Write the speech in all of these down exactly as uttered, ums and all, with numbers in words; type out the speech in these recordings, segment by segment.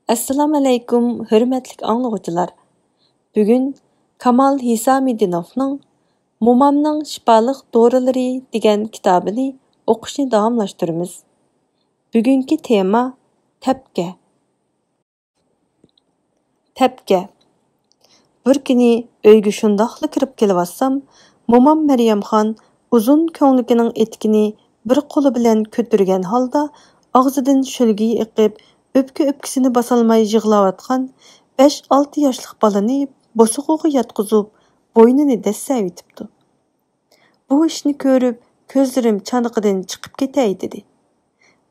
ئەسسالامۇئەلەيكۇم، ھۆرمەتلىك ئاڭلىغۇچىلار! بۈگۈن كامال ھېسامىدىنوفنىڭ مومامنىڭ شىپالىق دورىلىرى دېگەن كىتابىنى ئوقۇشنى داۋاملاشتۇرىمىز. بۈگۈنكى تېما، تەپكە. تەپكە. بىر كۈنى ئۆيگە شۇنداقلا كىرىپ كېلىۋاتسام، مومام مەريەمخان ئۇزۇن كۆڭلىكىنىڭ ئېتىكىنى بىر قولى بىلەن كۆتۈرگەن ھالدا، ئاغزىدىن شۆلگىيى ئېقىپ، ئۆپكە-ئۆپكىسىنى باسالماي يىغلاۋاتقان بەش-ئالتە ياشلىق بالىنى بوسۇغىغا ياتقۇزۇپ، بوينىنى دەسسەۋېتىپتۇ. بۇ ئىشنى كۆرۈپ، كۆزلىرىم چانىقىدىن چىقىپ كېتەي دېدى.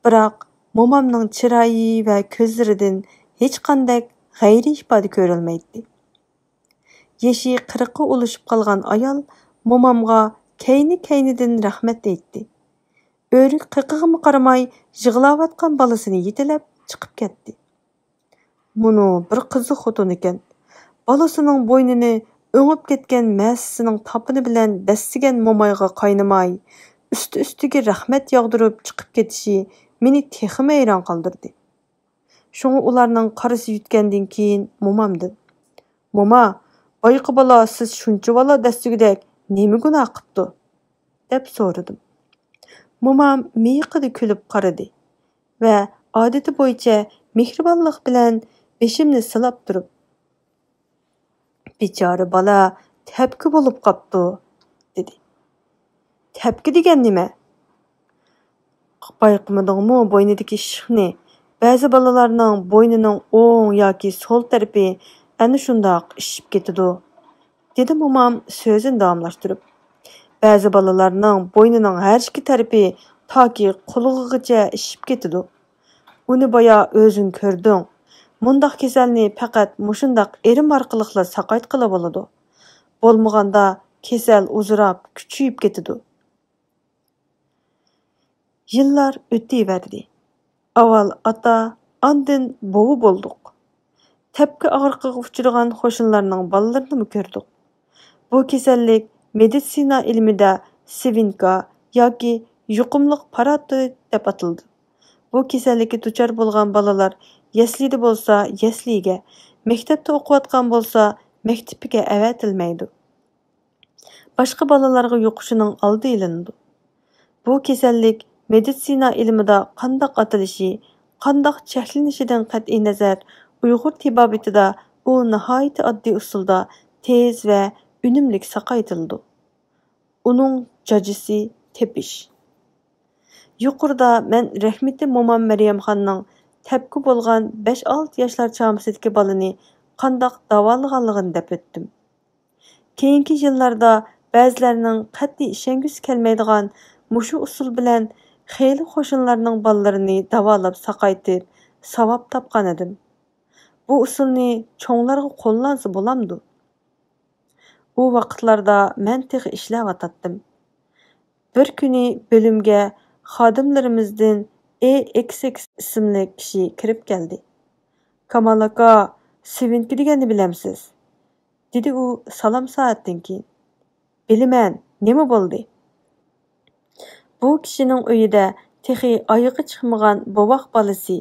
بىراق، مومامنىڭ چىرايى ۋە كۆزلىرىدىن ھېچقانداق غەيرىي ئىپادە كۆرۈلمەيتتى. يېشى قىرىققا ئۇلىشىپ قالغان ئايال مومامغا كەينى-كەينىدىن رەھمەت ئېيتتى. ئۆرۈك قېقىغىمۇ قارىماي، يىغلاۋاتقان بالىسىنى يېتىلەپ چىقىپ كەتتى. مۇنۇ بىر قىزىق خوتۇن ئىكەن. بالىسىنىڭ بوينىنى ئۆڭۈپ كەتكەن مەسىسىنىڭ تاپىنى بىلەن دەسسىگەن مومايغا قاينىماي، ئۈستى-ئۈستىگە رەھمەت ياغدۇرۇپ چىقىپ كېتىشى مېنى تېخىمۇ ھەيران قالدۇردى. شۇڭا ئۇلارنىڭ قارىسى يۈتكەندىن كېيىن مومامدىن، «موما، بايىقى بالا سىز شۇنچىۋالا دەسسىگۈدەك نېمە گۇناھ قىپتۇ؟» دەپ سورىدىم. مومام مىيىقىدا كۈلۈپ قارىدى ۋە ئادىتى بويىچە مېھرىبانلىق بىلەن بېشىمنى سىلاپ تۇرۇپ، «بىچارە بالا تەپكە بولۇپ قاپتۇ» دېدى. «تەپكە دېگەن نېمە؟» «بايقىمىدىڭمۇ بوينىدىكى ئىششىقنى؟ بەزى بالىلارنىڭ بوينىنىڭ ئوڭ ياكى سول تەرىپى ئەنە شۇنداق ئىششىپ كېتىدۇ»، دېدى مومام سۆزىنى داۋاملاشتۇرۇپ. «بەزى بالىلارنىڭ بوينىنىڭ ھەر ئىككى تەرىپى تاكى قۇلىقىغىچە ئىششىپ كېتىدۇ. ئۇنى بايا ئۆزۈڭ كۆردۈڭ. مۇنداق كېسەلنى پەقەت مۇشۇنداق ئىرىم ئارقىلىقلا ساقايتقىلى بولىدۇ. بولمىغاندا كېسەل ئۇزىراپ، كۈچىيىپ كېتىدۇ.» يىللار ئۆتۈۋەردى. ئاۋۋال ئاتا، ئاندىن بوۋا بولدۇق. تەپكە ئاغرىقىغا ئۇچرىغان قوشنىلارنىڭ بالىلىرىنىمۇ كۆردۇق. بۇ كېسەللىك مېدىتسىنا ئىلمىدە سىۋىنكا ياكى يۇقۇملۇق پاراتىت دەپ ئاتىلىدۇ. بۇ كېسەللىككە دۇچار بولغان بالىلار يەسلىدە بولسا يەسلىگە، مەكتەپتە ئوقۇۋاتقان بولسا مەكتىپىگە ئەۋەتىلمەيدۇ. باشقا بالىلارغا يۇقۇشىنىڭ ئالدى ئېلىنىدۇ. بۇ كېسەللىك مېدىتسىنا ئىلمىدا قانداق ئاتىلىشى، قانداق چەكلىنىشىدىن قەتئىينەزەر، ئۇيغۇر تېبابىتىدا ئۇ ناھايىتى ئاددىي ئۇسۇلدا تېز ۋە ئۈنۈملۈك ساقايتىلىدۇ. ئۇنىڭ جاجىسى تېپىش. يۇقىرىدا مەن رەھمىتى مومام مەريەمخاننىڭ تەپكە بولغان بەش-ئالتە ياشلار چامىسىدىكى بالىنى قانداق داۋالىغانلىقىنى دەپ ئۆتتۈم. كېيىنكى يىللاردا بەزىلەرنىڭ قەتئىي ئىشەنگۈسى كەلمەيدىغان مۇشۇ ئۇسۇل بىلەن خېلى قوشنىلارنىڭ بالىلىرىنى داۋالاپ ساقايتىپ، ساۋاب تاپقانىدىم. بۇ ئۇسۇلنى چوڭلارغا قوللانسا بولامدۇ؟ ئۇ ۋاقىتلاردا مەن تېخى ئىشلەۋاتاتتىم. بىر كۈنى بۆلۈمگە خادىملىرىمىزدىن ئېي ئېكس ئېكس ئىسىملىك كىشى كىرىپ كەلدى. «كامال ئاكا، سىۋىنكى دېگەننى بىلەمسىز؟» دېدى ئۇ سالام سائەتتىن كېيىن. «بىلىمەن، نېمە بولدى؟» بۇ كىشىنىڭ ئۆيىدە تېخى ئايىغى چىقمىغان بوۋاق بالىسى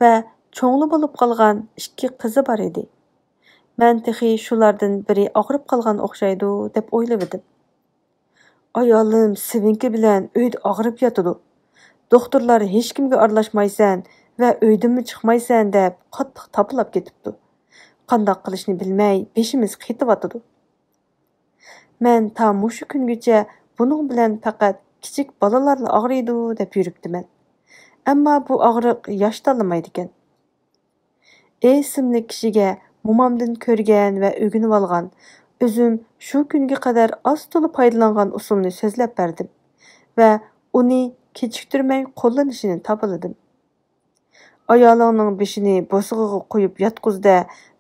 ۋە چوڭلا بولۇپ قالغان ئىككى قىزى بار ئىدى. مەن تېخى شۇلاردىن بىرى ئاغرىپ قالغان ئوخشايدۇ، دەپ ئويلىۋىدىم. «ئايالىم سىۋىنكى بىلەن ئۆيدە ئاغرىپ ياتىدۇ. دوختۇرلار ھېچكىمگە ئارىلاشمايسەن ۋە ئۆيدىنمۇ چىقمايسەن دەپ قاتتىق تاپىلاپ كېتىپتۇ. قانداق قىلىشنى بىلمەي بېشىمىز قېتىۋاتىدۇ. مەن تا مۇشۇ كۈنگىچە بۇنىڭ بىلەن پەقەت كىچىك بالىلارلا ئاغرىيدۇ دەپ يۈرۈپتىمەن. ئەمما بۇ ئاغرىق ياش تاللىمايدىكەن.» ئېي ئىسىملىك كىشىگە مومامدىن كۆرگەن ۋە ئۆگىنىۋالغان، ئۆزۈم شۇ كۈنگە قەدەر ئاز تولا پايدىلانغان ئۇسۇلنى سۆزلەپ بەردىم ۋە ئۇنى كېچىكتۈرمەي قوللىنىشىنى تاپىلىدىم. «ئايالىڭنىڭ بېشىنى بوسۇغىغا قويۇپ ياتقۇز-دە،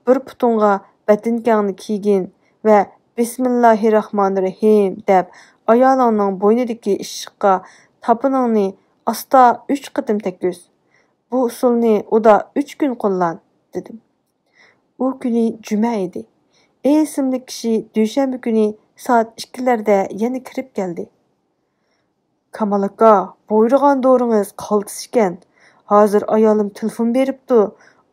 بىر پۇتۇڭغا بەتىنكەڭنى كىيگىن ۋە بىسمىللاھىرراھمانىرراھىم دەپ ئايالىڭنىڭ بوينىدىكى ئىششىققا تاپىنىڭنى ئاستا ئۈچ قېتىم تەگكۈز. بۇ ئۇسۇلنى ئۇدا ئۈچ كۈن قوللان» دېدىم. ئۇ كۈنى جۈمە ئىدى. ئېي ئىسىملىك كىشى دۈشەنبە كۈنى سائەت ئىككىلەردە يەنە كىرىپ كەلدى. «كامال ئاكا، بۇيرۇغان دورىڭىز قالتىس ئىكەن. ھازىر ئايالىم تېلېفون بېرىپتۇ.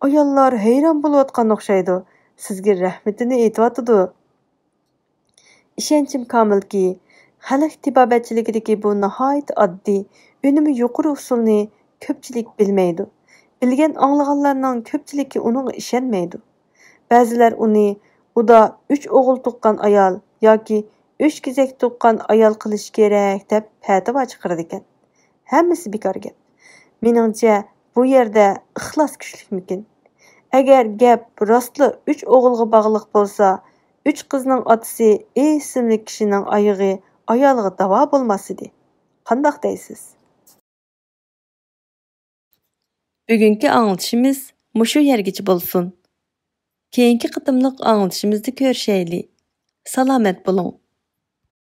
ئاياللار ھەيران بولۇۋاتقان ئوخشايدۇ، سىزگە رەھمىتىنى ئېيتىۋاتىدۇ. ئىشەنچىم كامىلكى، خەلق تېبابەتچىلىكىدىكى بۇ ناھايىتى ئاددىي، ئۈنۈمى يۇقىرى ئۇسۇلنى كۆپچىلىك بىلمەيدۇ. بىلگەن ئاڭلىغانلارنىڭ كۆپچىلىكى ئۇنىڭغا ئىشەنمەيدۇ. بەزىلەر ئۇنى ئۇدا ئۈچ ئوغۇل تۇغقان ئايال ياكى ئۈچ كېزەك تۇغقان ئايال قىلىشى كېرەك دەپ پەتىۋا چىقىرىدىكەن. ھەممىسى بىكار گەپ. مېنىڭچە، بۇ يەردە ئىخلاس كۈچلۈكمىكىن؟ ئەگەر گەپ راستلا ئۈچ ئوغۇلغا باغلىق بولسا، ئۈچ قىزنىڭ ئاتىسى ئېي ئىسىملىك كىشىنىڭ ئايىغى ئايالىغا داۋا بولماس ئىدى. قانداق دەيسىز؟ بۈگۈنكى ئاڭلىتىشىمىز مۇشۇ يەرگىچە بولسۇن. كېيىنكى قېتىملىق ئاڭلىتىشىمىزدا كۆرۈشەيلى. سالامەت بولۇڭ.